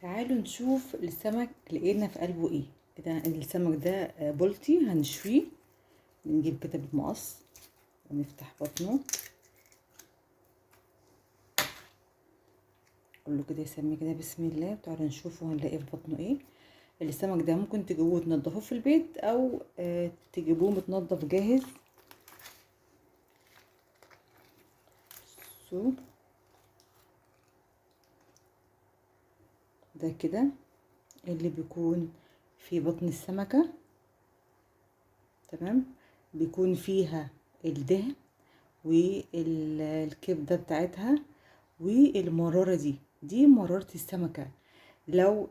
تعالوا نشوف السمك لقينا في قلبه ايه. كده السمك ده بلطي هنشويه. نجيب كده بالمقص ونفتح بطنه كله كده، يسمي كده بسم الله. تعالوا نشوفه هنلاقي في بطنه ايه. السمك ده ممكن تجيبوه تنضفوه في البيت او تجيبوه متنضف جاهز. ده كده اللي بيكون في بطن السمكة، تمام. بيكون فيها الدهن والكبدة بتاعتها والمرارة، دي مرارة السمكة. لو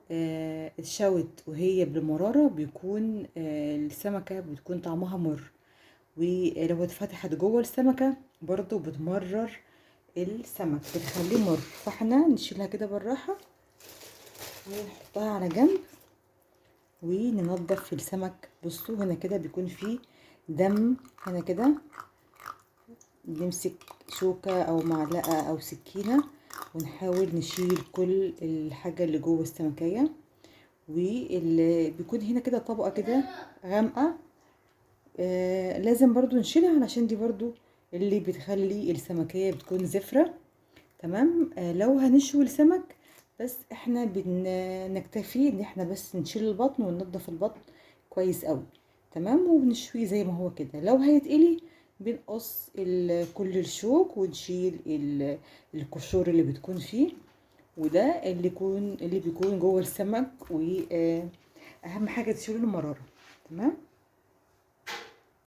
اتشوت وهي بالمرارة بيكون السمكة بتكون طعمها مر، ولو اتفتحت جوه السمكة برضو بتمرر السمك، بتخليه مر. فاحنا نشيلها كده بالراحة ونحطها على جنب وننضف السمك. بصوا هنا كده بيكون فيه دم، هنا كده نمسك شوكة او معلقة او سكينة ونحاول نشيل كل الحاجة اللي جوه السمكية. واللي بيكون هنا كده طبقة كده غامقة، لازم برضو نشيلها علشان دي برضو اللي بتخلي السمكية بتكون زفرة، تمام. لو هنشوي السمك بس احنا بنكتفي ان احنا بس نشيل البطن وننضف البطن كويس قوي، تمام، وبنشويه زي ما هو كده. لو هيتقلي بنقص كل الشوك ونشيل القشور اللي بتكون فيه، وده اللي بيكون جوه السمك. واهم حاجه تشيلوا المراره، تمام.